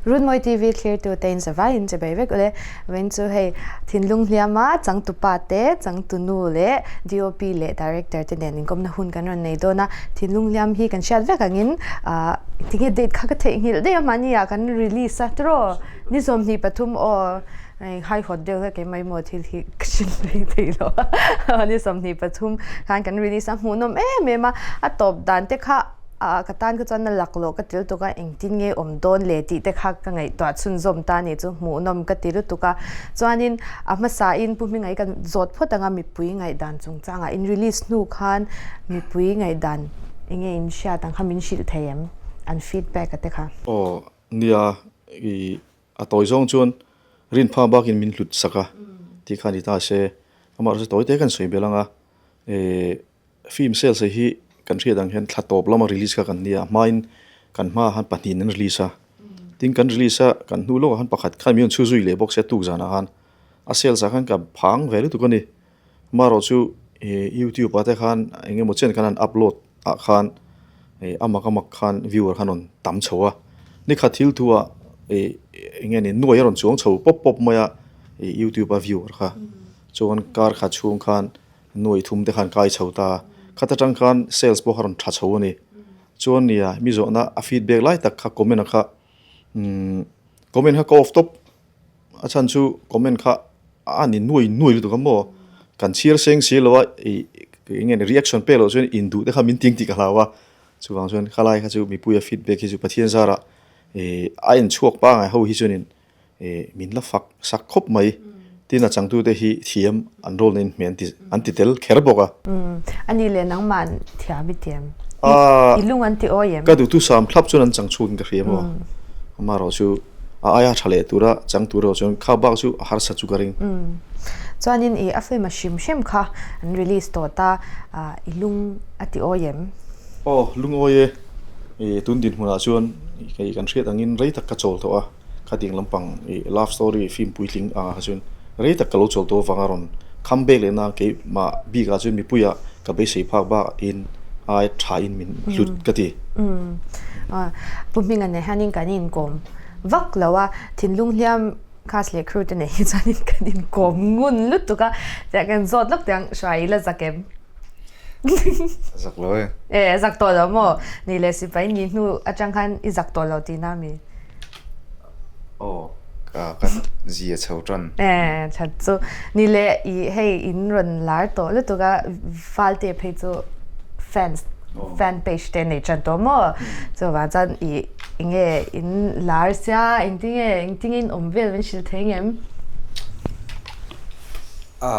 Runmawi TV thlirtu te in zavai in che bei vek ule. Vawiin chu hei thinlung hliama changtupa te, changtunu leh DOP leh director te nen inkawmna hun kan rawn nei dawn a. Thinlung hliam hi kan hriat vek angin ah tinge date kha ka theihnghilh daih a mahni ah kan release a tiraw ni 23 aw haihawt deuh hlek keimah emaw thil hi ka hrilh mai thei lo a ni 23 khan kan release a hmuhnawm em em a a tawp dan te kha Ah ka tan kha chuan a laklawh ka ti lutuk a, engtin nge awm dawn le tih te kha ka ngaihtuah chhunzawm ta a nih chu hmuhnawm ka ti lutuk a. Chuanin a hmasain Pu Hmingai kan zawt phawt ang a, mipui ngaihdan chungchangah in release hnu khan mipui ngaihdan eng nge in hriat ang kha min hrilh thei em? An feedback a te kha. Aw nia i a tawi zawng chuan rinpha bakin min hlut sak a tih kha ni ta se, amaherawhchu tawi te kan sawi belh ang a, eh Film sales hi kan hriat ang hian thla tawp lama release kha kan nia, a hmain kan hmaah khan pahnihin an release a, tin kan release a kan hnu lawkah khan pakhat khan min rawn chhu zui leh bawk sia tuk zanah khan a sales ah khan ka phang ve lutuk a ni, amaherawh chu ih youtube ah te khan eng emaw chen khan an upload ah khan ih a mak a mak khan viewer khan rawn tam chho a, nikhat thil thu ah ih eng nge ni nuai a rawn chuang chho pawp pawp mai a ih youtube a viewer kha chuan kar khat chhung khan. Nuai thum te khan kai chho ta. Khat atang khan sales pawh kha rawn tha chho a ni. Chuan nia mi zawhna a feedback lai tak kha comment a kha umm comment kha ka off tawp. A chhan chu comment kha a ni nuai nuai lutuk a maw. Kan chhiar seng si lo a ih eng nge ni reaction pek loh chuan induh te kha min ting tih ka hlau a. Chuvang chuan khalai kha chu mipuia feedback hi chu Pathian zarah ih a enchhuak pangai ho hi chuanin Eh min la fak sak khawp mai. Tin a changtute hi thiam an role na in hmeh an ti an ti tel kher bawk a. Umm ani leh nangmah thiam i ti em? I lung an ti awi em? Ka duhtu sam thlap chuan an chang chhuak in ka hria maw. Amaherawh chu a aia tha leh tura chang tur erawh chuan kha bak chu a harsa chu ka ring. Umm chuanin i a film a hrim hrim kha an release tawh ta i lung a ti awi em? Aw lung awi e. I tun dinhmunah chuan kei kan hriat angin rei tak ka chawl tawh a. Khatiang lampang ih love story film puitling ang ah kha chuan rei tak ka lo chawl tawh avanga rawn kham bek leh na keimah bik ah chuan mipui ah ka beisei phak bak in ai tha in min hlut ka ti. Umm Pu Hminga nen hianin kan inkawm vak lo a, thinlung hliam cast leh crew te nen hi chuanin kan inkawm ngun lutuk a, tiah kan zawt lawk teh ang hruai ila zak em? Zak lo e. E zak tawh lo maw? Ni leh sipai ni hnu atang khan i zak tawh lo tihna mi? Aw ka ka zia chho tan. E that chu. Ni leh i hei in rawn lar tawh lutuk a Valte phei chu fans fan page te nei tan tawh maw? Chuvang chuan i enge in lar sia engtinge engtinge in awm vel min hrilh thei ngem? A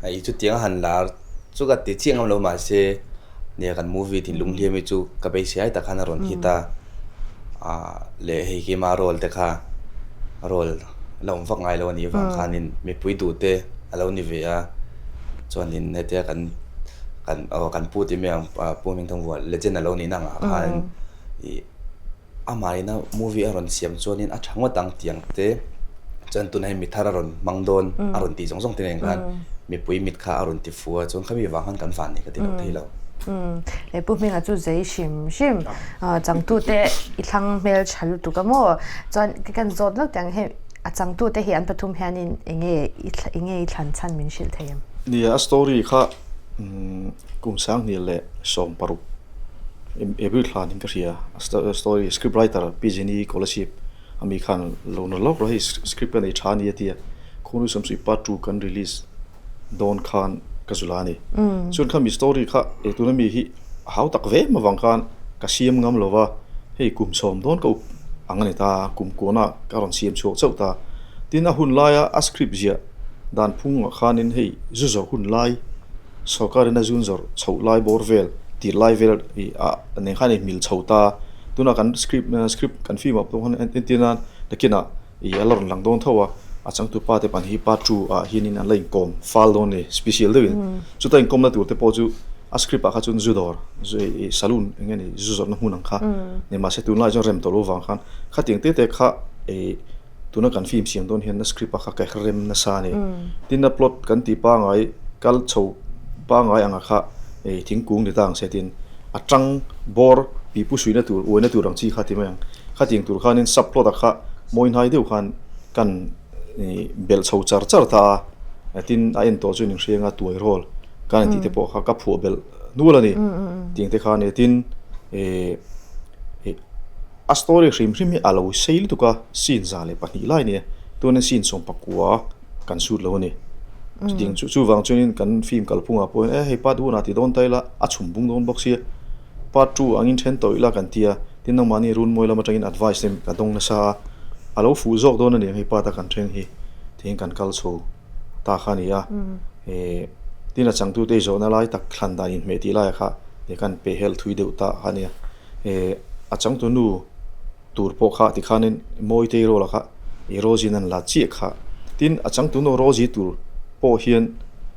hei chutiang a han lar Chu ka ti chiah ngam lo mahse nia kan movie thinlung hliam hi chu ka beisei ai tak khan a rawn hit a, ah leh hei keima role te kha role la awm vak ngai lo a nih avang khanin mipui duh te a lo ni ve a, chuanin hetia kan kan aw kan pu tih mai ang Pu Hmingthangvua legend a lo nih na angah khan ih. Amahina movie a rawn siam chuanin a tha ngawt ang tih ang te chuan tunah hian mi thar a rawn hmang dawn a rawn tih zawng zawng te nen khan mipui mit kha a rawn ti fu a chuan khami vang khan kan van nei ka ti lo thei lo. He Pu Hminga chu zei hrim hrim changtute i thlang hmel tha lutuk a maw chuan kan zawt lawk teh ang hei a changtute hi an pathum hianin enge enge i thlan chhan min hrilh thei em? Nia a story kha kum sanghnih leh 16 April thlan in ka hria a story script writer Pi Jenny Kolasib ami khan lo na lawk rawh hei script ka nei tha a ni a ti a Khungnu Samsui part 2 kan release dawn khan ka zula a ni chuan khami story kha eh tuna mi hi a hau tak ve em avang khan ka siam ngam lo va hei kum sawm dawn ka up ang a ni ta kum kuana ka rawn siam chhuak chauh ta tin a hun laia a script ziah dan phungah khanin hei zu zawrh hun lai. Sorkar in a zun zawrh chhoh lai bawr vel tir lai vel ih ah nen khan a inmil chho ta. Tunah kan script script kan film ah pawh khan entir nan nakinah ih a la rawn lang dawn tho a, a changtupa te pahnih hi part 2 ah hianin an la inkawm fal dawn a ni special deuhin. Chuta inkawmna tur te pawh chu a script ah kha chuan zu dawr ih saloon eng nge ni zu zawrhna hmun ang kha ni mahse tunlai chuan rem tawh lo vang khan khatiang te te kha ih Tuna kan film siam dawn hian a script a kha ka rem nasa a ni. Tin a plot kan tih pangai kal chho pangai anga kha ei thingkung ni ta ang se tin a tang bawr pipu suihna tur uaina tur ang chi kha ti mai ang. Khatiang tur khanin sub plot a kha Mawi hnai deuh khan kan belh chho char char ta a, tin a en tawh chu in hriang a tuai rawl kan tih te pawh kha ka phuah belh nual a ni tiang te kha a ni tin eh a story hrim hrim hi a lo sei lutuk a scene 102 lai a ni a tuanin scene 19 kan shoot lo a ni chutiang chu chuvang chuanin kan film kalphungah pawh hian e hei part one ah ti dawn ta ila a chhum bung dawn bawk sia part two angin then tawh ila kan ti a. Tin nangmahni Runmawi lam atangin advice te ka dawng nasa a, a lo fuh zawk dawn a ni ang hei part a kan then hi tiin kan kal chho ta kha a ni a. Eh tin a changtute i zawhna lai tak thlan dan inhmeh tih laiah kha ih kan peh helh thui deuh ta kha a ni a. Eh a changtu nu tur pawh kha tikhanin Mawitei role ah kha ih Rosie in an la chiah kha. Tin a changtu nu Rosie tur pawh hian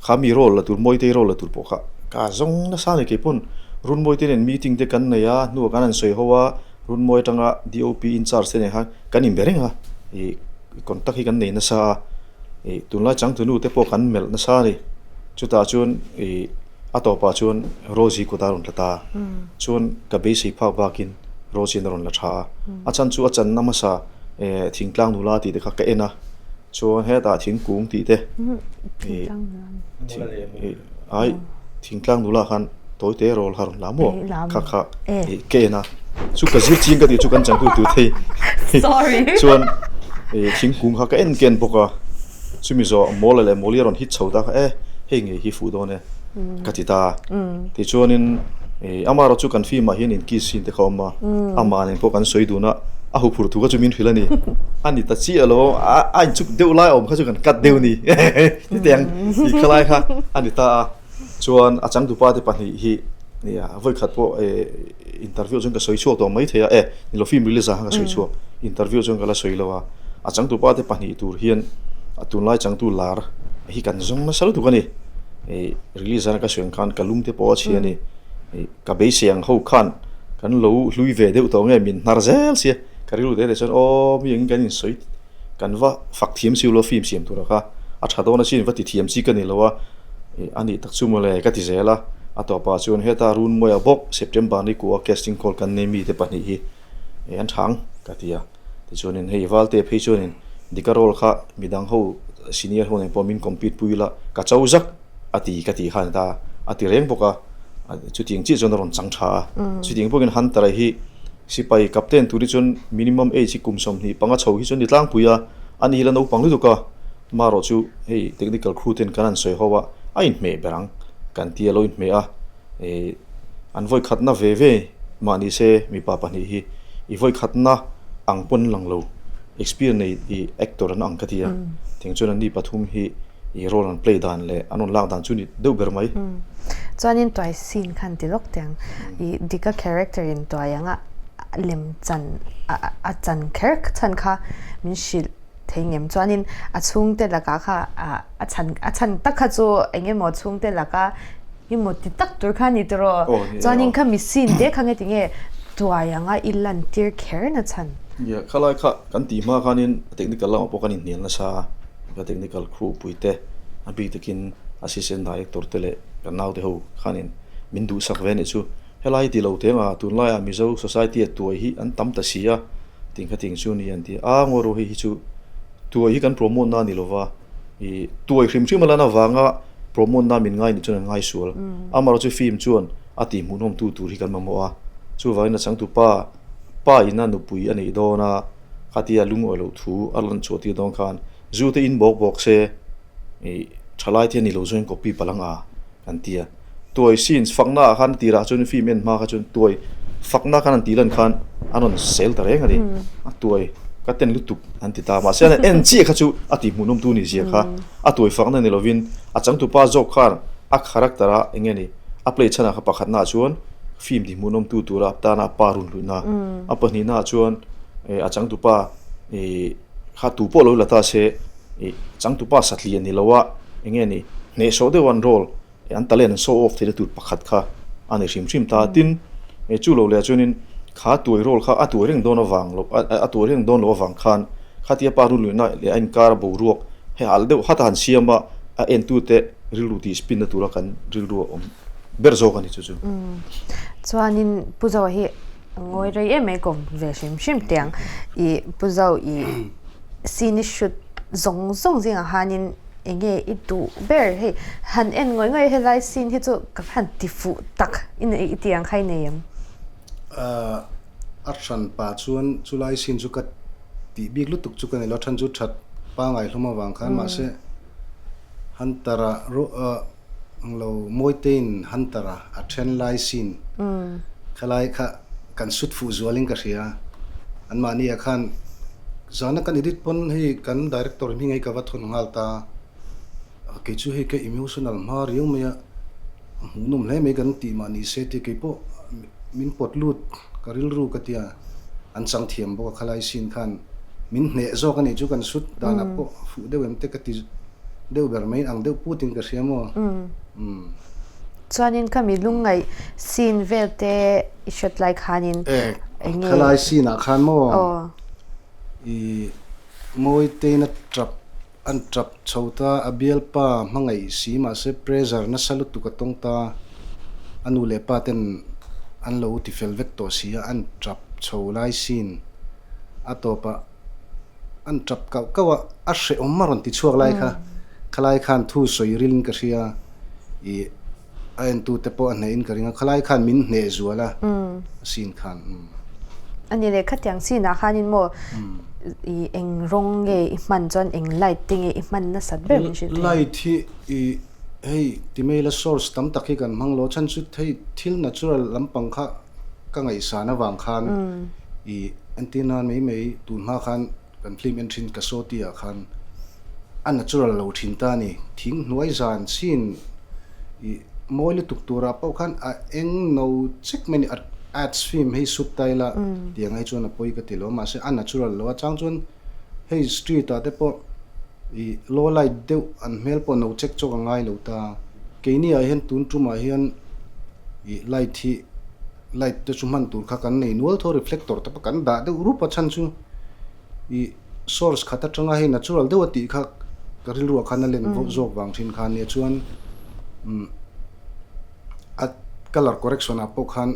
kha mi role la tur Mawitei role la tur pawh kha ka zawng nasa a ni keipawn Runmawite nen meeting te kan nei a hnuah kan han sawi ho a Runmawi atanga DOP in charge te nen khan kan inbe reng a ih contact hi kan nei nasa a ih tunlai changtunu te pawh kan melh nasa a ni chutah chuan ih a tawpah chuan Rosie kut a rawn tla ta chuan ka beisei phak bakin Rosie in a rawn la tha a a chhan chu a channa hmasa eh thingtlang nula tih te kha ka en a. Chuan hetah thingkung tih te ai thingtlang nula khan tawite rawl kha rawn la maw kha kha ih ka en a chu ka zir ching ka tih chu kan changtu tur thei chuan ih thingkung kha ka en ken bawk a chumi zawh mawla leh mawli a rawn hit chho ta kha e hei ngei hi fuh dawn e ka ti ta tichuanin ih amaherawh chu kan film ah hian in kiss scene te kha a awm a amah nen pawh kan sawi dun a. A huphurh thu kha chu min hrilh a ni. A ni ta chiah lo, a inchuk deuh lai awm kha chu kan cut deuh ni. Titiang tih kha lai kha a ni ta a. Chuan a changtupa te pahnih hi nia vawikhat pawh interview chuan ka sawi chhuak tawh mai thei a, e ni lo film release ah khan ka sawi chhuak, interview chuan ka la sawi lo a. A changtupa te pahnih tur hian a tunlai changtu lar hi kan zawng nasa lutuk a ni. Release ah ka sawi ang khan ka lung te pawh a chhia a ni. Ka beisei ang ho khan kan lo hlui ve deuh tawh nge min hnar zel sia, ka rilru te te chuan aw mi engin kan insawi kan va fak thiam siu lo film siam tura kha a tha dawn asin va ti thiam chi ka ni lo a, ih a nih tak chu mawle ka ti zel a, a tawpah chuan heta Runmawia bawk September ni kua casting call kan nei mite pahnih hi ih an thang ka ti a, tichuanin hei Valte phei chuanin Dika role kha midang ho senior ho nen pawh min compete pui ila ka cho zak. A ti ka tih khan ta a ti reng bawk a, chutiang chiah chuan a rawn chang tha a. Chutiang bawkin Hunter-a hi sipai captain tur hi chuan minimum age hi kum 25 chho hi chuan ni tlangpui a, ani hi la naupang lutuk a, marawh chu hei technical crew ten kan han sawi ho a, a inhmeh ber ang kan ti a lo inhmeh a, ih an vawi khatna ve ve mah ni se mipa pahnih hi i vawi khatna ang pawn lang lo experience nei ih actor an ang ka ti a, tiang chuan anni pathum hi. I role an play dan leh an rawn lak dan chu ni deuh ber mai. Chuanin tuai scene khan ti lawk teh ang. I Dika character in tuai anga lem chan a chan kher chhan kha min hrilh thei ngem. Chuanin a chhungte lakah kha a chhan a chhan tak kha chu eng emaw chhungte laka emaw ti tak tur kha a ni tiraw. Chuanin khami scene te kha nge tinge tuai anga i lan tir kher na chhan. Nia khalai kha kan tih hma khanin technical lamah pawh kan inhnial nasa a. Ka technical crew pui te, a bik takin assistant director te leh kan naute ho khanin min duhsak ve a nih chu. Helai ti lo teng a, tunlaiah Mizo society a tuai hi an tam ta si a, ting kha ting chu ni an ti a, ngaw rawh hei hi chu tuai hi kan promote na a ni lova, ih tuai hrim hrim a lan avanga promote na min ngai nih chuan an ngai sual. Amaherawhchu chu film chuan a tih hmuhnawm tu tur hi kan mamawh a, chuvangin a changtupa pa ina nupui a neih dawn a, Khatia lungawi loh thu a rawn chhuah tir dawn khan zu te in bawk bawk se ih thalai te a ni lo zawng in copy palh ang a kan ti a. Tuai scenes fakna ah khan tirah chuan film en hma kha chuan tuai fakna khan an tih lan khan an rawn sel ta reng a ni. A tuai ka ten lutuk an ti ta mahse an en chiah kha chu a tih hmuhnawm tu ni zia kha a tuai fakna ni lovin a changtupa zawk khan a character a eng nge ni a play chhanah kha pakhatna ah chuan film tih hmuhnawm tu tura tana pa run hluihna a pahnihna ah chuan a changtupa ih kha tu pawh lo la ta se ih changtupa satliah ni lo a eng nge ni hnehsawh deuh an role an talent an show off theihna tur pakhat kha a ni hrim hrim ta tin chu lo leh ah chuanin kha tuai role kha a tuai reng dawn avang loh a tuai reng dawn loh avang khan khatia pa run luihna leh a inkar a boruak hei alh deuh hat a han siam a a entute rilru tih spin na tura kan rilru a awm ber zawk a ni chu chu. Chuanin Pu Zoa hi. Ngawi rei em mai kawm ve hrim hrim tiang i Pu Zo i scene i shoot zawng zawng zingah khanin enge i duh ber hei han en ngawih ngawih helai scene hi chu ka han ti fuh tak i nei i tih ang kha i nei em? A hran pa chuan chulai scene chu ka tih bik lutuk chu ka nei lo a then chu that pangai hlawm avang khan mahse Hunter-a Englo Mawitein Hunter-a a then lai scene khalai kha kan sut fuh zualin ka hria. Anmahni ah khan zana kan edit pawn hei kan director hming hei ka va thawn nghal ta. Kei chu hei ka emotional hma riau mai a, a hmuhnawm hle mai kan tih mah ni se tia kei pawh min pawt lut ka rilru ka tia an chang thiam bawk a khalai scene khan min hneh zawk a nih chu kan sut danah pawh fuh deuh em te ka ti deuh ber mai ang deuh put in ka hria maw umm. Chuanin khami lungngaih scene vel te i hriat lai khanin eng nge. Khalai scene ah khan maw i Mawitein a tap an tap chho ta a bialpa hmangaih si mahse pressure nasa lutuk a tawng ta a nu leh pa ten an lo ti fel vek tawh si a an tap chho lai scene a tawp ah An tap kauh kauh a, a hrehawm a rawn ti chhuak lai kha, khalai khan thu sawi rilin ka hria, ih a entute pawh a hnehin ka ring a, khalai khan min hneh zual a, a scene khan. A ni leh khatiang scene ah khanin maw ih eng rawng nge i hman chuan eng light te nge i hman nasat ber min hrilh thei a? Light hi ih hei ti mai ila source tam tak hi kan hmang lo, chhan chu hei thil natural lampang kha ka ngaihsan avang khan ih entir nan mai mai tun hma khan kan film en thin ka saw tih ah khan a natural lo thin ta a ni. Thing hnuai zan chin ih mawi lutuk turah pawh khan a eng no chek mai a ni. Ads film hei sut ta ila tiang ai chuan a pawi ka ti lo mahse a natural lo a chang chuan hei street ah te pawh ih low light deuh an hmel pawh no chek chawk a ngai lo ta. Keini ah hian tun tumah hian ih light hi light te chu hman tur kha kan nei nual tho reflector te pawh kan dah deuh rup a chhan chu ih source khat atanga hei natural deuh a tih kha ka rilruah khan a len zawk vang thin kha ania chuan umm a colour correction ah pawh khan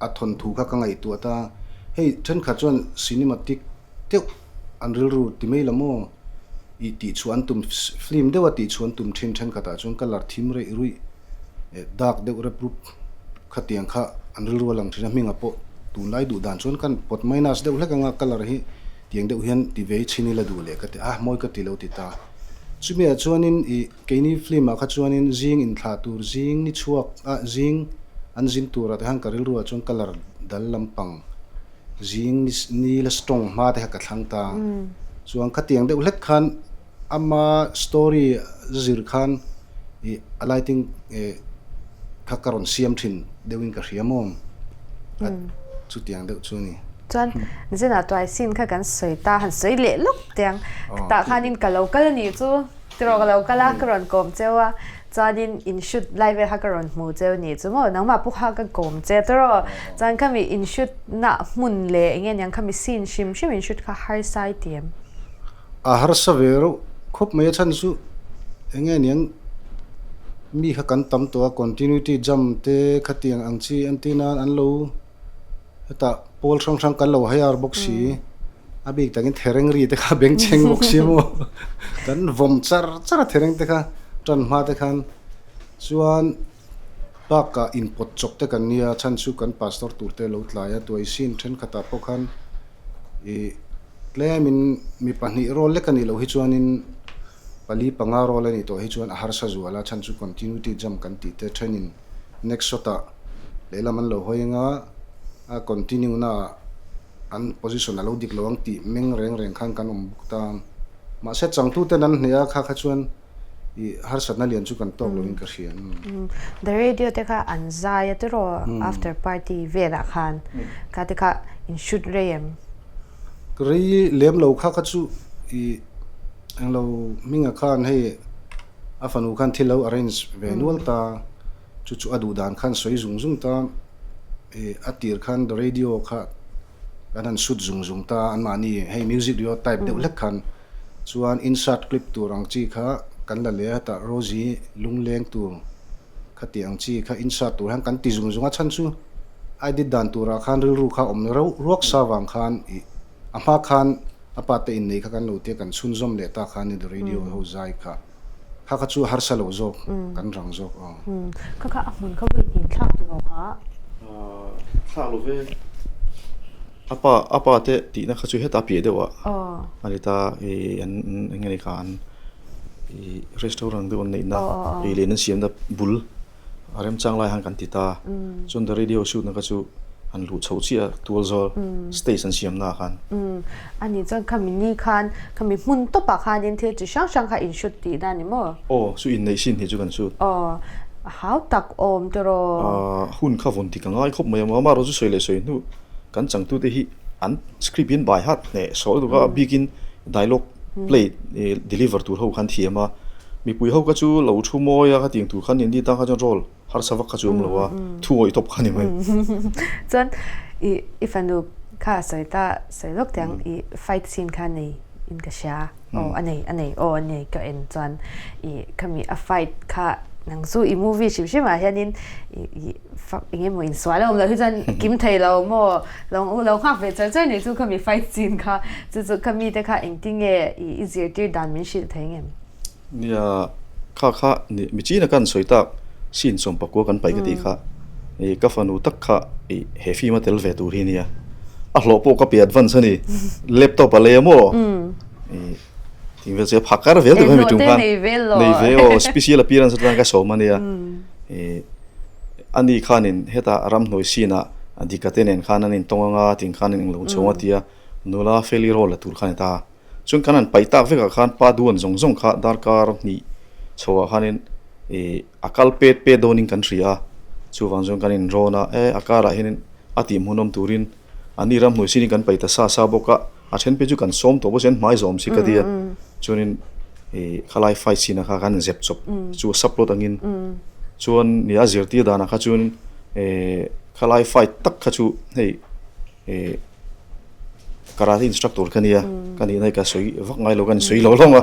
a thawnthu kha ka ngaihtuah ta hei thenkhat chuan cinematic deuh an rilru ti mai la maw ih tih chhuah an tum film deuh a tih chhuah an tum thin thenkhatah chuan colour thim reih ruih Dark deuh rep rup khatiang kha an rilru a lang thin a, hmingah pawh tunlai duh dan chuan kan pawt minus deuh hlek anga colour hi tiang deuh hian ti ve chhin ila duh leh ka ti a, mawi ka ti lo ti ta. Chumi ah chuanin ih keini film ah kha chuanin zing inthlah tur zing ni chhuak ah zing an zin tur ah te khan ka rilru ah chuan colour dal lampang zing ni la strong hma te kha ka thlang ta. Chuan khatiang deuh hlek khan Ama story zir khan ih a lighting eh kha ka rawn siam thin deuhin ka hria maw? A chutiang deuh chu a ni. Chuan Zena tuai scene kha kan sawi ta, han sawi leh lawk tiang. Tah khanin ka lo kal a nih chu, tiraw ka lo kal a, ka rawn kawm cheu a, chuanin in shoot lai vel kha ka rawn hmu cheu a nih chu maw? Nangmah pawh kha ka kawm che tiraw? Chuan khami in shoot na hmun leh enge niang khami scene hrim hrim in shoot kha harsa i ti em? A harsa ve reuh khawp mai a chhan chu eng nge niang mi kha kan tam tawh a continuity jump te khatiang ang chi an tih nan an lo hetah pawl hrang hrang kan lo hire bawk si a bik takin thereng ri te kha bengchheng bawk si maw kan vawm char char a thereng te kha tan hma te khan chuan bakah inpawt chawp te kan nia chhan chu kan pastor tur te lo tlai a tuai sin thenkhatah pawh khan ih. Tlemin mi pahnih role lek a nih loh hi chuanin pali panga role a nih tawh hi chuan a harsa zual a, chhan chu continuity jump kan tih te thenin next shot ah lehlam an lo hawi anga a continue na ah an position a lo dik lo ang tih meng reng reng khan kan awm bawk ta. Mahse changtu ten an hneh a kha kha chuan ih harsatna lian chu kan tawk loin ka hria. The radio te kha an zai a tiraw after party velah khan kha te kha in shoot rei em? Rei lem lo kha kha chu ih englo hminga khan hei a fanu khan thil lo arrange ve nual ta chu chu a duh dan khan sawi zung zung ta ih a tir khan the radio kha kan han shoot zung zung ta anmahni hei music video type deuh hlek khan chuan insert clip tur ang chi kha kan la leh a hetah Rosie lungleng tur khati ang chi kha insert tur hian kan ti zung zung a chhan chu. A edit dan turah khan rilru kha awm reuh ruak sa vang khan ih a hma khan a pa te innei kha kan lo tia kan chhunzawm leh ta khan i the radio ho zai kha kha kha chu harsa lo zawk kan rang zawk aw. Kha kha a hmun kha vawi hnin thlak tur aw kha. Thlak lo ve. A pa a pa te tihna kha chu hetah piah deuh ah a ni ta ih an eng nge ni kha an ih restaurant deuh an neihna ei leh an siamna bul. A remchang lai han kan ti ta. Chuan the radio shoot na kha chu an luh chhoh chiah a, tual zawl stage an siam na ah khan. A nih chuan khami ni khan, khami hmun tawp ah khanin thil chi hrang hrang kha in shoot tih na ni maw? Aw, chu inneih sin hi chu kan shoot. Aw, a hau tak awm tiraw? Hun kha vawn dik a ngai khawp mai a, amaherawh chu sawi leh sawi hnu kan changtute hi an script in by heart hneh sawi lutuk a, a bikin dialogue play deliver tur ho khan thiam a, mipui ho kha chu lo thu mawi a khatiang tur khan ni tan kha chuan role harsa vak kha chu awm lo a, thu ngawih tawp kha ni mai. Chuan i i fanu kha sawi ta sawi lawk teh ang i fight scene kha nei in ka hria aw a nei a nei aw a nei ka en chuan i khami a fight kha nang chu i movie hrim hrim ah hianin i i eng emaw insual a awm loh hi chuan a kim thei lo maw lo lo nghak ve char char ni chu khami fight scene kha chu chu khami te kha engtin nge i i zirtir dan min hrilh thei ngem? Nia kha kha ni mi china kan sawi tak scene sawm pakua kan paih ka tih kha i ka fanu tak kha i he film a tel ve tur hi nia a hlawh pawh ka pe advance a ni laptop a lei a maw i Ting vel chu phak kar vel tur hemi tum khan nei ve aw special appearance atan ka sawm ania ih ani khanin heta ramhnuai scene ah dika te nen khan an intawng anga ting khan an englo chho a tia nula feli role la tur khan a ni ta chuan kan han paih tak vekah khan pa duan zawng zawng kha darkar hnih chho ah khanin ih a kal pet pet dawnin kan hria a chuvang chuan kan inrawn a e a karah hianin a tih hmuhnawm turin Ani ramhnuai sin in kan paih ta sa sa bawk a, a then phei chu kan sawm tawh bawk si an hmai zawm si ka ti a, chuanin ih khalai fight scene ah kha kan zep chawp chu a subplot angin chuan ni a zirtir danah kha chuan eh khalai fight tak kha chu hei eh karate instructor ka nia ka nihna hi ka sawi vak ngai lo ka sawi lo hlawm a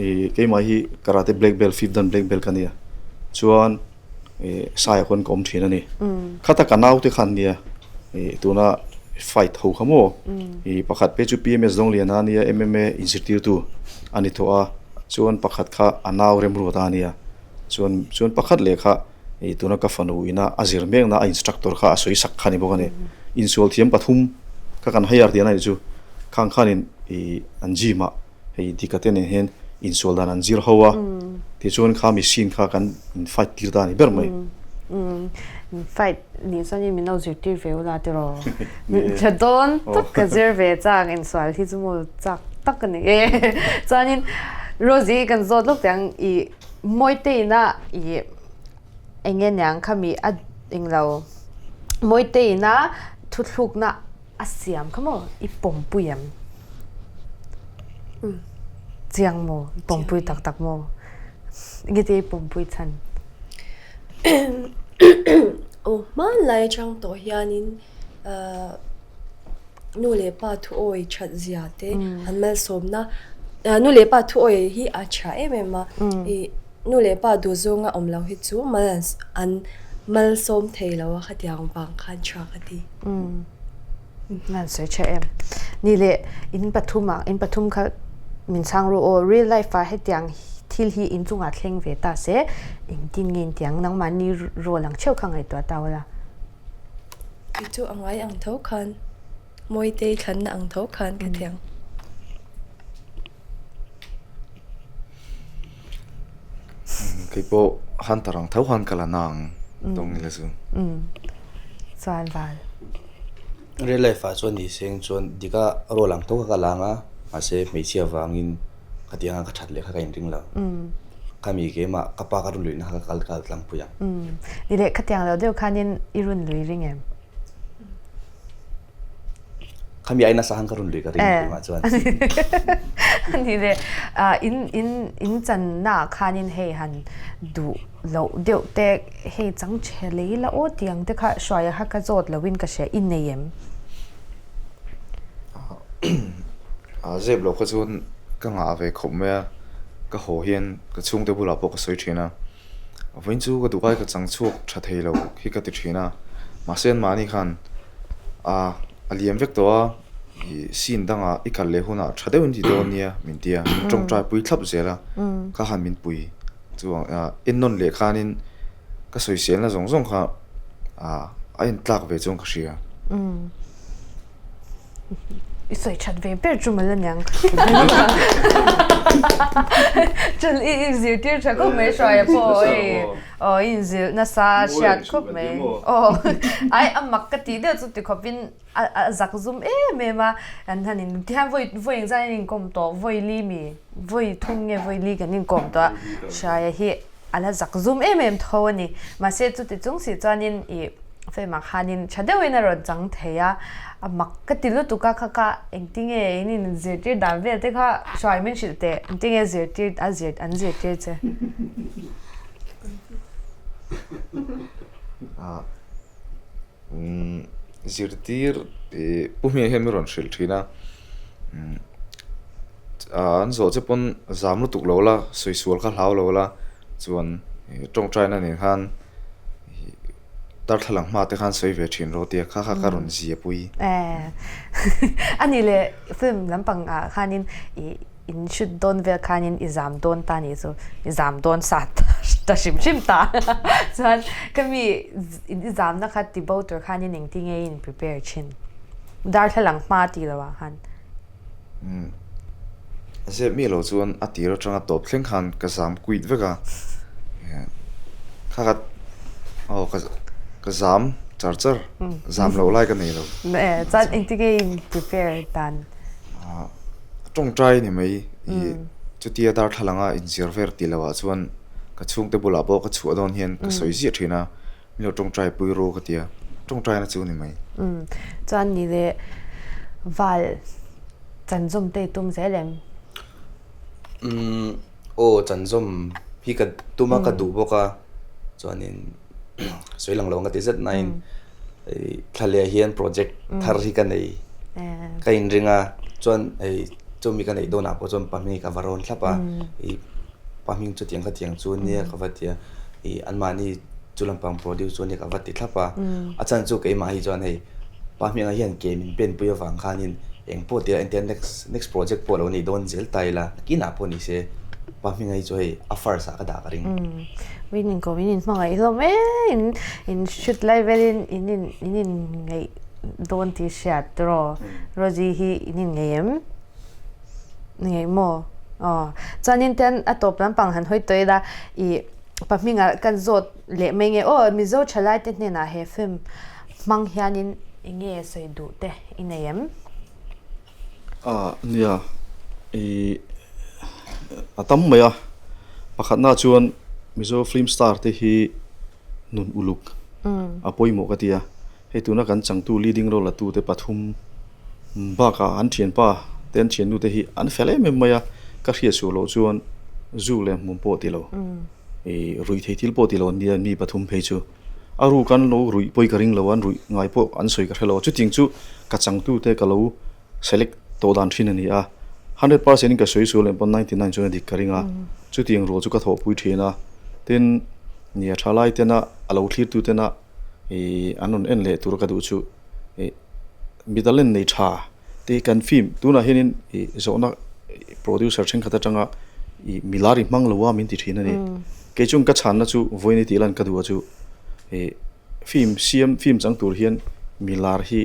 ih keimah hi karate black belt fifth dan black belt ka nia chuan. ih Saia khawn ka awm thin a ni. Khata ka naute khan nia ih tuna fight ho kha maw ih pakhat phei chu PMS Dawngliana a nia MMA inzirtirtu a ni tawh a chuan pakhat kha a nau remruat a nia chuan chuan pakhat leh kha ih tuna ka fanu ina a zir mek na a instructor kha a sawi sak kha a ni bawk a ni. Insual thiam pathum kha kan hire tihna a nih chu khang khanin ih an gym ah Hei dika te nen hian insual dan an zir ho a, tichuan kha machine kha kan in fight tir ta a ni ber mai. In fight nih chuan in min lo zirtir ve ula tiraw? Tha dawn tak ka zir ve chak insual hi chu maw chak tak a ni e. Chuanin Rosie kan zawt lawk teh ang i Mawite ina i eng nge niang khami a englo Mawite ina thuthlukna A siam kha maw? I pawmpui em? Chiang maw? I pawmpui tak tak maw? Engiti i pawmpui chhan? Aw hmanlai atang tawh hianin nu leh pa thuawi that zia te an malsawmna nu leh pa thuawi hi a tha em em a ih nu leh pa duh zawnga awm lo hi chu mal an malsawm thei lo a khatiang vang khan tha ka ti. Nan sawi tha em. Ni leh in pathum ah in pathum kha min chhang ru aw real life ah hetiang thil hi in chungah thleng ve ta se engtin nge intiang nangmahni role ang theuh kha ngaihtuah ta ula. Kei chu a ngai ang tho khan Mawitei thlanna ang tho khan ka thiang. Kei pawh Hunter ang tho khan ka la na ang dawng ila chu. Chuan val. Real life ah chuan ni seng chuan dika role ang tho kha ka la ang a, mahse hmeichhia vangin khatiang a ka that leh kha ka inring lo. Khami keimah ka pa ka run luihna kha ka kal tlangpui ang. Ni leh khatiang lo deuh khanin i run lui ring em? Khami ai nasa han ka run lui ka ring tih chuan. Ani le in in in chan na khanin hei han duh loh deuh te hei chang che lei la aw tiang te kha hruaia kha ka zawt loin ka hria i nei em? A zep loh kha chuan ka ngah ve khawp mai a, ka haw hian ka chhungte bulah pawh ka sawi thin a. Vawiin chu ka duh ai ka chang chhuak tha thei lo hi ka ti thin a. Mahse anmahni khan a a liam vek tawh a, ih scene dangah i kal leh hunah tha deuhin ti dawn nia min ti a, min tawngtai pui thlap zel a, kha han min pui chuang ah ennawn leh khanin ka sawiselna zawng zawng kha ah a intlak ve chuan ka hria. I sawi that ve ber chu mal aniang. Chuan i i zirtir tha khawp mai Hruaia pawh hei aw i inzilh nasa hriat khawp mai. Aw ai a mak ka tih deuh chu ti khawpin a a zak zum em em a an han in tihian vawi vawi engzat an inkawm tawh vawi li mi vawi thum nge vawi li kan inkawm tawh a Hruaia hi A la zak zum em em tho a ni. Mahse chuti chung si chuanin ih film-ah khanin tha deuhin a rawn chang thei a, a mak ka ti lutuk a kha kha engtinge in in zirtir dan vel te kha hruai min hrilh teh engtinge zirtir a zir an zirtir che. Zirtir ih pu hming hian min rawn hrilh thin a an zawh che pawn zam lutuk lo la sawi sual kha hlau lo la chuan tawngtaina nen khan darthlalang hma te khan sawi ve thin rawh tia kha kha ka rawn zia pui. A nih leh film lampang ah khanin ih In shoot dawn vel khanin i zam dawn ta nih chu i zam dawn sa ta hrim hrim ta. Chuan ka mi i zamna kha ti bo tur khanin engtin nge i in prepare thin? Darthlalang hma tih loh ah khan. Umm zep mi lo chuan a tir atanga tawp thleng khan ka zam quit vek a, kha kha aw ka zam char char zam loh lai ka nei lo. Chuan engtin nge i in prepare dan? A tawngtai ni mai i chutia darthlalang a inzir ver tih loh ah chuan ka chhungte bulah pawh ka chhuah dawn hian ka sawi ziah thin a, min lo tawngtai pui ru ka ti a, tawngtaina chu ni mai. Chuan ni leh val chanzawm te i tum zel em? Umm aw chanzawm hi ka tum a ka duh bawk a chuanin sawi lang lo ang ka ti zet nain thla leh hian project thar hi ka nei ka inring a chuan hei chumi ka neih dawnah pawh chuan pahnih ka va rawn thlap a ih pahming chutiang khatiang chu nia ka va ti a ih anmahni chu lampang produce chu ania ka va ti thlap a a chhan chu keimah hi chuan hei pahmingah hian ke min pen pui avang khanin eng pawh tia engtia next next project pawh lo nei dawn zel ta ila nakinah pawh ni se pahminga hi chu hei a first ah ka dah ka ring. Min in ko min in hmangaih hlawm e in in shoot lai velin in in in in ngaih dawn tih hriat tiraw Rosie hi in in ngaih em ngaih maw aw chuanin ten a tawp lampang han hawi tawh ila ih pahminga kan zawt leh mai nge aw Mizo thalai te hnenah he film hmang hianin eng nge sawi duh te i nei em? Ah nia ih a tam mai a pakhatna chuan Mizo film star te hi nun uluk a pawimawh ka ti a hei tuna kan changtu leading role la tu te pathum bakah an thianpa te an thiannu te hi an fel em em mai a ka hriat suh loh chuan zu leh hmun pawh ti lo. Ih ruih thei thil pawh ti lo an nia mi pathum phei chu a ruk an lo ruih pawi ka ring lo a an ruih ngai pawh an sawi ka hre lo a chutiang chu ka changtu te ka lo select tawh dan thin a ni a 100% in ka sawi sual leh pawh 99 chuan a dik ka ring a chutiang rual chu ka thawhpui thin a tin nia thalai tena a lo thlir tu tena ih an rawn en leh tur ka duh chu ih mi talent nei tha. Tih kan film tunah hianin ih zawhna producer thenkhat atanga ih milar i hmang lo a min ti thin a ni. Kei chung ka chhanna chu vawiin i tih lan ka duh a chu ih film siam film chang tur hian milar hi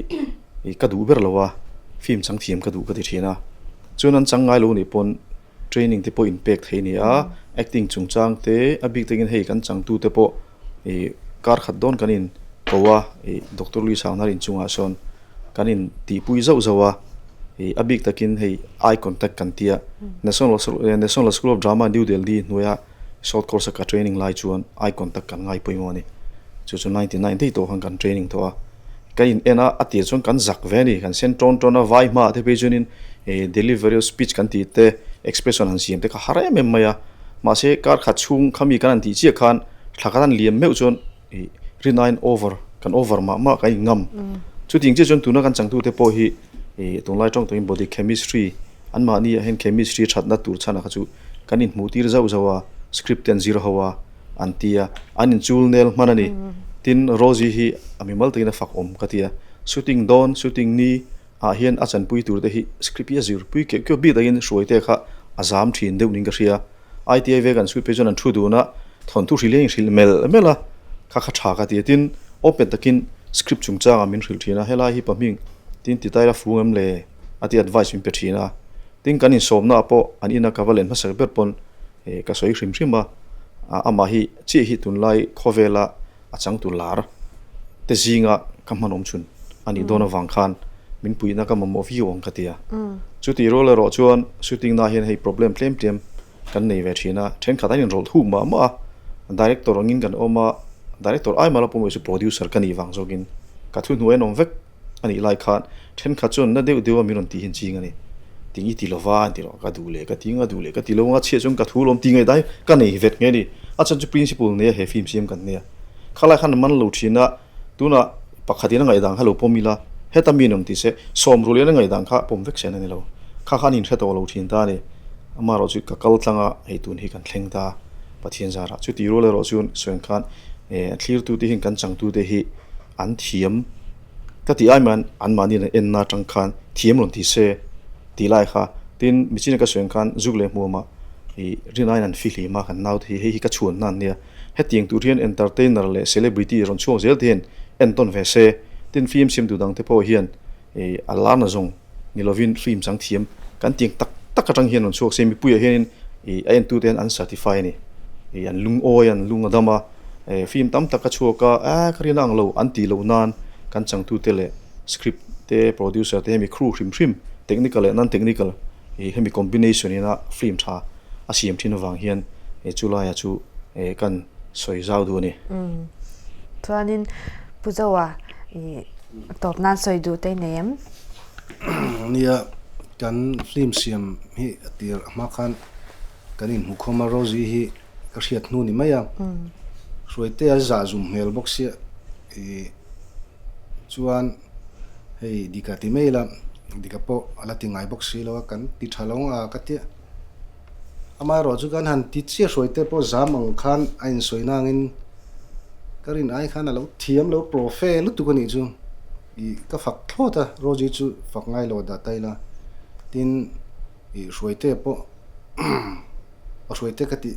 ih ka duh ber lo a film chang thiam ka duh ka ti thin a. Chuan an chang ngai lo nih pawn training te pawh inpek thei a ni a, acting chungchang te a bik takin hei kan changtu te pawh ih kar khat dawn kan in ko a ih Doctor Louis Sanghnar inchungah sawn kan in tihpui zauh zauh a ih a bik takin hei eye contact kan tia National National School of Drama New Delhi hnuaia short course a ka training lai chuan eye contact kan ngai pawimawh a ni chu chu 99 daih tawh khan kan training tawh a kan in en a a tir chuan kan zak ve a ni kan sen tawn tawn a vai hmaah te phei chuanin ih delivery of speech kan tih te expression han siam te kha har em em mai a mahse kar khat chhung khami kan han tih chiah khan thla khat an liam meuh chuan Ih rinaiin over kan over mah mah kan inngam. Chutiang chiah chuan tuna kan changtute pawh hi ih tunlai tawng tawngin body chemistry anmahni ah hian chemistry thatna tur chhanah kha chu kan inhmuh tir zauh zauh a, script te an zir ho a an ti a, an inchul nel hman a ni. Tin, Rosie hi a mimal takin a fak awm ka ti a, shooting dawn, shooting ni ah hian a chanpui tur te hi script hi a zir pui keuh keuh bik takin hruai te kha a zam thin deuh niin ka hria. ITI ve kan shoot phei chuan an thu dun a, thawnthu hrilh hian inhrilh melh melh a, kha kha tha ka ti a. Tin, open takin script chungchangah min hrilh thin a, helai hi pahming tin ti taila fung em le a ti advice min pe thin a. Tin, kan insawmnaah pawh an ina ka va len hmasak ber pawn ka sawi hrim hrim a, amah hi chiah hi tunlai khawvela a changtu lar te zinga ka hman awm chhun a nih dawn avang khan min puihna ka mamawh viau ang ka ti a. Chutih rual erawh chuan shooting na hian hei problem tlem tlem kan nei ve thin a, thenkhat an inrawlh thuk mah mah a, director angin kan awm a, director ai mah la pawh chu producer ka nih vang zawkin ka thuhnuai an awm vek. A nih lai khan thenkhat chuan na deuh deuh a min rawn tih hian ching a ni. Ting i ti lo va an ti lo, ka duh leh ka ti nga duh leh ka ti lo nga chhiah chuan ka thu lawm ti ngaih dai ka nei vet nge ni. A chhan chu principle nei a he film siam kan nia. Khalai khan a man lo thin a, tunah pakhat in a ngaihdan kha lo pawm ila, heta mi an rawn ti se, sawm rul in a ngaihdan kha pawm vek sen a ni lo. Kha khan inhre tawh lo thin ta a ni. Amaherawh chu ka kal tlang a, hei tun hi kan thleng ta Pathian zarah. Chuti rual erawh chuan sawi ang khan thlirtute hian kan changtute hi an thiam. Ka tih ai man anmahni an enna atang khan thiam rawn ti se tih lai kha tin michina ka sawi ang khan zuk leh hmuamah ih rinaiin an fihlim a kan naute hi hei hi ka chhuanna an nia hetiang tur hian entertainer leh celebrity rawn chhuak zel te hian entawn ve se tin film siamtu dang te pawh hian ih a larna zawng ni lovin film chang thiam kan tiang tak tak atang hian rawn chhuak se mipuiah hianin ih a entute hian an certify a ni ih an lungawi an lung a dam a eh film tam tak a chhuak a eh ka rin ang lo an tih loh nan kan changtute leh script te producer te hemi crew hrim hrim technical leh non technical ih hemi combination ina film tha a siam thin avang hian eh chu laiah chu eh kan sawi zau duh a ni. Chuanin Pu Zoa ih tawp nan sawi duh te i nei em? Nia kan film siam hi a tir a hma khan kan inhmukhawm a Rosie hi ka hriat hnu ni mai a, Hruaite a zah zum hmel bawk sia ih chuan hei dika ti mai ila dika pawh a la ti ngai bawk si lo a kan ti tha lo ang a ka tia amaherawh chu kan han ti chiah Hruaite pawh zam ang khan a insawi nangin ka rin ai khan a lo thiam lo profe lutuk a nih chu ih ka fak thlawt a Rosie chu fak ngai lo dah ta ila tin ih Hruaite pawh A hruaite ka tih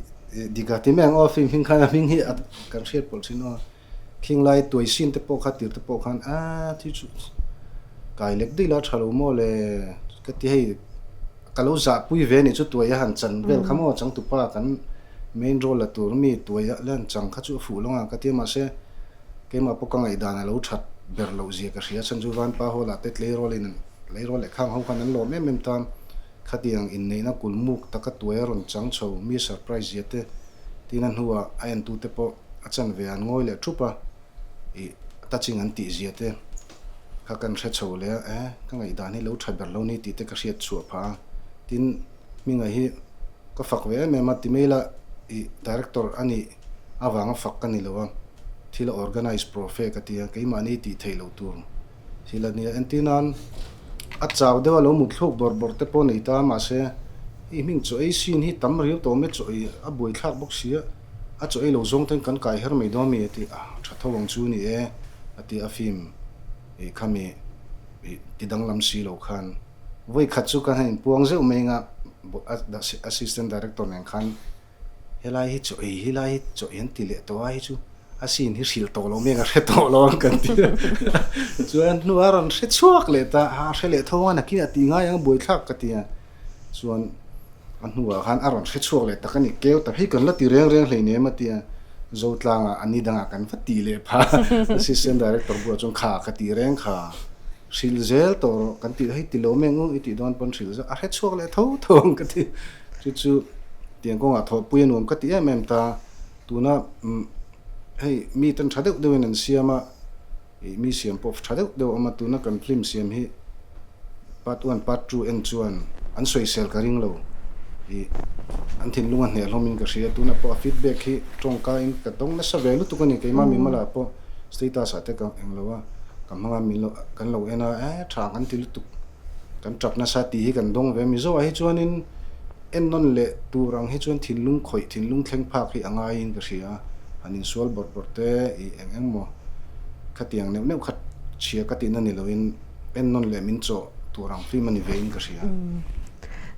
dik a ti mai ang aw film hming khan a hming hi kan hriat pawlh thin aw khing lai tuai sin te pawh kha tir te pawh khan a thi chu kai lek daih la tha lo maw le ka ti hei ka lo zah pui ve anih chu tuai a han chan vel kha maw changtupa kan main role la tur mi tuai a la han chang kha chu a fuh lo ang ka ti a mahse keimah pawh ka ngaihdan a lo that ber loh zia ka hria chhan chu vanpa hall ah te tleirawl in tleirawl leh khang ho khan an lawm em em tan. Khatiang inneihna kulmuk taka tuai a rawn chang chho mi surprise zia te tin a hnuah a entute pawh a chanve an ngawi leh thup a, ih touching an tih zia te kha kan hre chho leh a, eh ka ngaihdan hi lo tha ber lo ni tih te ka hriat chhuah phah a, tin hminga hi ka fak ve em em a ti mai la ih director a nih avanga fak ka ni lo a, thil a organize profe ka ti a, keimahni tih theih loh tur. Thil a nia entir nan a chau deuh a lo mut thluk bawrh bawrh te pawh a nei ta mahse i hming chaw ei sin hi tam riau tawh mai chaw ei a buai thlak bawk si a a chaw ei lo zawng ten kan kai her mai dawn mi a ti a tha tho ang chu ni e a ti a film ih khami ih ti danglam si lo khan vawi khat chu kan han inpuang zeuh mai anga assistant director nen khan Helai hi chaw ei hi lai hi chaw ei an ti leh tawh a hi chu a scene hi hrilh tawh lo meng a hre tawh lo ang kan ti a chuan hnuah a rawn hre chhuak leh ta a hre leh tho ang a nakin a tih ngai ang a buaithlak ka ti a chuan a hnuah khan a rawn hre chhuak leh tak a ni keu tak hei kan la ti reng reng hleinem a ti a Zotlangah a ni dangah kan va tih leh phah assistant director bulah chuan kha ka ti reng kha hrilh zel tawh rawh kan tih hei ti lo meng u i tih dawn pawn hrilh zel a hre chhuak leh tho tho ang ka ti. Chu chu tiang kawngah thawhpui a nuam ka ti em em ta. Tuna hei mi ten tha deuh deuhin an siam a, ih mi siam pawh tha deuh deuh a awm a, tuna kan film siam hi part one part two en chuan an sawisel ka ring lo. Ih an thinlung a hneh hlawmin ka hria. Tuna pawh a feedback hi tawngkain ka dawng nasa ve lutuk a ni. Keimah mimal ah pawh status ah te ka eng lo a, ka hmang a min lo kan lo en a, eh tha kan ti lutuk. Kan tap nasa tih hi kan dawng ve. Mizo ah hi chuanin ennawn leh tur ang hi chuan thinlung khawih, thinlung thleng phak hi a ngaiin ka hria. Han insual bawrh bawrh te ih eng eng maw. Khatiang neuh neuh kha chhia ka tihna ni loin en nawn leh min chawh tur ang film a ni vein ka hria.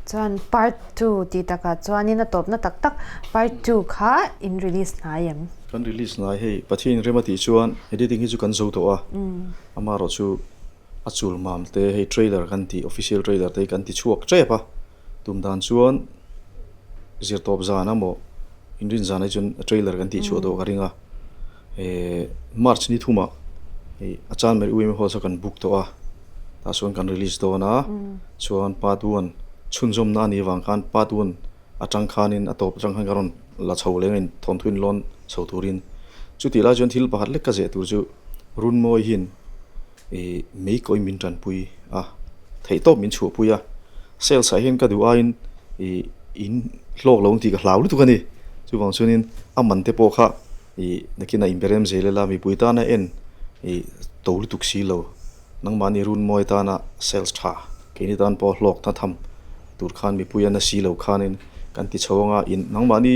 Chuan part ii tih takah chuanin a tawpna tak tak part ii kha in release hnai em? Kan release hnai hei Pathian rem a tih chuan editing hi chu kan zo tawh a, amaherawhchu a chul mam te hei trailer kan tih official trailer te hi kan ti chhuak tep a, tum dan chuan zirtawp zan emaw inrin zan hi chuan trailer kan tih chhuah tawh ka ring a. Eh March ni thumah ih a chan mai UMA hall saw kan book tawh a tah chuan kan release dawn a chuan part one chhunzawmna a nih avang khan part one atang khanin a tawp atang khan ka rawn la chho leh ang thawnthu in lawn chho turin chutih lai chuan thil pakhat lek ka zeh tur chu Runmawi hian ih mei kawi min tanpui a theihtawp min chhuahpui a sales ah hian ka duh aiin ih in hlawk lo ang tih ka hlau lutuk a ni chuvang chuanin a man te pawh kha. Ih nakinah inberem zel ila mipui tana en ih to lutuk si lo nangmahni run mawi tana sales tha keini tan pawh hlawk na tham tur khan mipui a na si lo khanin kan ti chho anga in nangmahni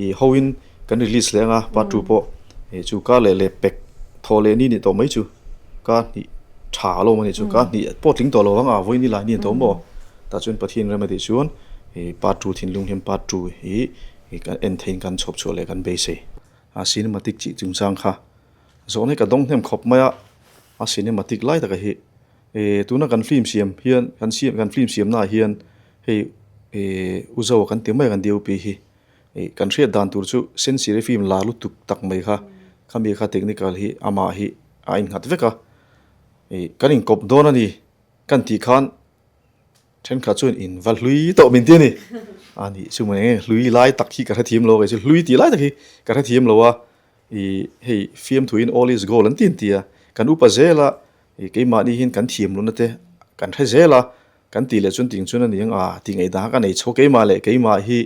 ih hoin kan release leh anga part ii pawh ih chu kar leh leh pek thaw leh ni nih tawh mai chu ka hnih tha a lo awm a nih chu ka hnih pawh tling tawh lo ang a vawiin ni lai ni tawh maw tah chuan Pathian rem a tih chuan ih part ii thinlung hian part ii hi. Hei kan en theiin kan chhawp chhuah leh kan beisei. A cinematic chih chungchang kha zawhna hi ka dawng hnem khawp mai a, a cinematic lai taka hi eh tuna kan film siam hian kan siam kan film siam naah hian hei eh u Zoa kan ti mai a kan DOP hi eh kan hriat dan tur chu Sensiri film la lutuk tak mai kha khami kha technical hi amah hi a innghat vek a eh kan inkawp dawn a ni kan tih khan. Thenkhat chuan in va hlui tawh min ti a ni. A nih chu mawni eng hlui lai tak hi ka hrethiam lo kei chu hlui tih lai tak hi ka hrethiam lo a. Ih hei fiamthuin all is gold an ti an ti a. Kan upa zel a ih keimahni hian kan thiam lohna te kan hre zel a. Kan tih leh chuan ting chuan a ni ang a tih ngaihdan kha ka nei chho keimah leh keimah hi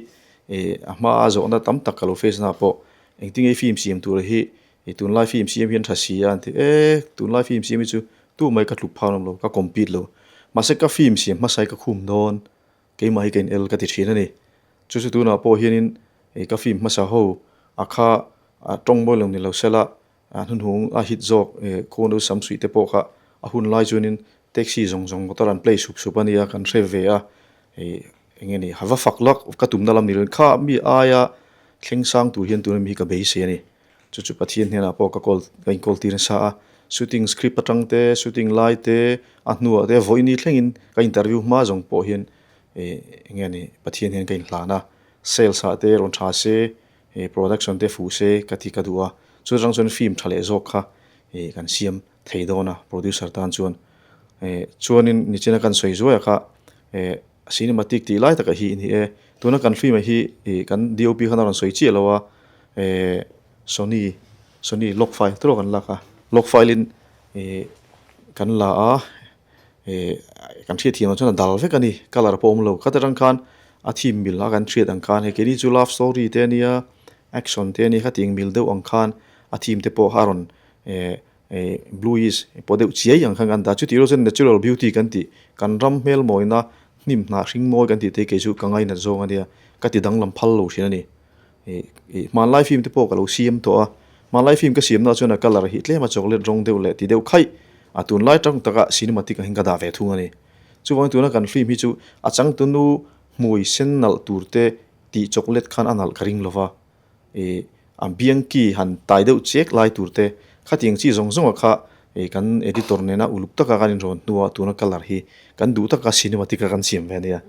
ih a hmaa zawhna tam tak ka lo face na pawh engtin nge film siam tur hi ih tunlai film siam hian tha si a an ti e tunlai film siam hi chu Tu mai ka tluk phak lo, ka compete lo. Mahse ka film siam hmasa hi ka khum dawn, keimah hi ka in el ka ti thin a ni. Chu chu tunah pawh hianin ih ka film hmasa ho a kha a tawng mawi lo ni lo sela, a hnuhnung a hit zawk ih khuanu sam suih te pawh kha a hun lai chuanin taxi zawng zawng motor an play sup sup a nia kan hre ve a, ih eng nge ni ha va fak lak ka tumna lam ni lo kha mi aia thleng sang tur hian tuna mi hi ka beisei a ni. Chu chu Pathian hnenah pawh ka call ka inkawl tir nasa a, shooting script atang te, shooting lai te, a hnuah te vawiini thlengin ka interview hma zawng pawh hian ih eng nge ni Pathian hian ka inhlan a, sales ah te rawn tha se, ih production te fuh se ka ti ka duh a, chu atang chuan film tha leh zawk kha ih kan siam thei dawn a producer tan chuan ih chuanin nichina kan sawi zuai a kha ih cinematic tih lai takah hi a ni e, tuna kan film ah hi ih kan DOP khan a rawn sawi chiah lo a. Eh Sony Sony log file te pawh kan lak a log file in ih kan la a eh kan hriat thiam ang chuan a dal vek a ni colour pawh a awm lo khat atang khan a theme mil a kan hriat ang khan hei keini chu love story te a nia action te a nia khatiang mil deuh ang khan a theme te pawh a rawn eh eh bluish pawh deuh chiai ang khan kan dah chutih rual chuan natural beauty kan tih kan ram hmel mawina hnim hnah hring mawi kan tih te hi kei chu ka ngainat zawng a nia ka ti danglam phal lo thin a ni. Ih ih hmanlai film te pawh ka lo siam tawh a, hmanlai film ka siam na chuan a colour hi tlem a chocolate rawng deuh leh ti deuh khaih a tunlai tang taka cinematic ang hian ka dah ve thung a ni. Chuvangin tuna kan film hi chu a changtunu hmui sen nalh tur te tih chocolate khan a nalh ka ring lova, ih a biangki han tai deuh chek lai tur te khatiang chi zawng zawng ah kha ih kan editor nena uluk taka kan inrawn hnuah tuna colour hi kan duh taka cinematic a kan siam ve a nia,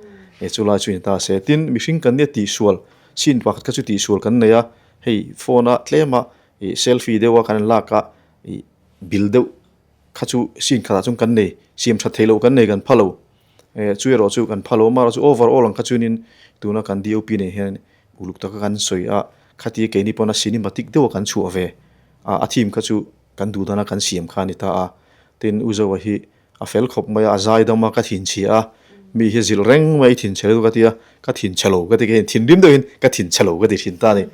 ih chulai chu ni ta se. Tin, mihring kan nia tihsual Scene pakhat kha chu tihsual kan nei a, hei phone a tlem a ih selfie deuh a kan in lak a ih bil deuh kha chu scene khatah chuan kan nei siam that theih loh kan nei kan pha lo eh chu erawh chu kan pha lo amaherawh chu overall ang kha chuanin tuna kan DOP nen hian uluk taka kan sawi a khatia keini pawna cinematic deuh a kan chhuah ve a a theme kha chu kan duh dana kan siam kha a ni ta a tin U Zoa hi A fel khawp mai a, a zai dam a, ka thinchhia a, mi hi zilh reng mai thinchhe lo ka ti a, ka thinchhe lo ka ti kei thinrim deuhin ka thinchhe lo ka ti thin ta a ni.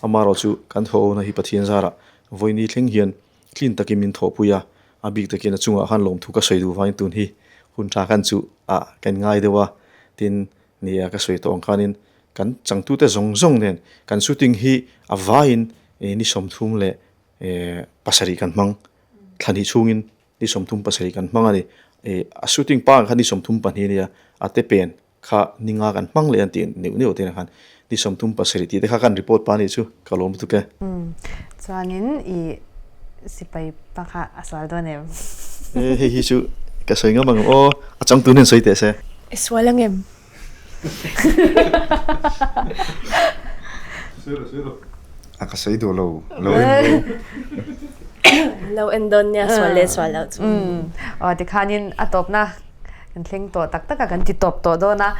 Amaherawh chu kan thawhona hi Pathian zarah vawiini thleng hian clean takin min thawhpui a, a bik takin a chungah khan lawmthu ka sawi duh vangin tun hi hun tha khan chu ah kan ngai deuh a, tin nia ka sawi tawh ang khanin kan changtute zawng zawng nen kan shooting hi a vaiin ni 36 kan hmang. Thla hnih chhungin ni 37 kan hmang a ni. A shooting pa ang kha ni 32 a nia, a te pen kha ni nga kan hmang leh an tih neuh neuh te khan ni 37 tih te kha kan report pa a nih chu ka lawm lutuk e. Chuanin i sipai pa kha a sual dawn em? E hei hi chu ka sawi ngam ang aw, a changtu nen sawi teh se. I sual ang em? A ka sawi duh lo, lo en lo. Lo en dawn nia sual leh sual loh chu. Aw tikhanin a tawpna kan thleng tawh tak tak a, kan ti tawp tawh dawn a.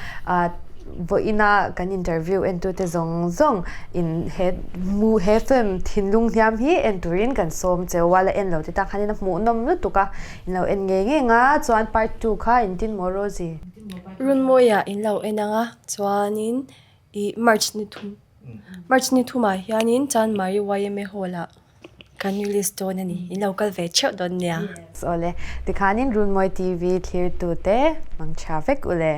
Vawiina kan interview entute zawng zawng in he mu he film thinlung hliam hi en turin kan sawm cheu a, la en lo te tan khanin a hmuhnawm lutuk a, in lo en ngei ngei ang a, chuan part 2 kha intin maw Rosie? Runmawiah in lo en ang a, chuanin ih March ni thum March ni thumah hianin Chanmari YMA Hall ah kan release dawn a ni, in lo kal ve theuh dawn nia. Awle, tikhanin Runmawi TV thlirtute mangtha vek ule.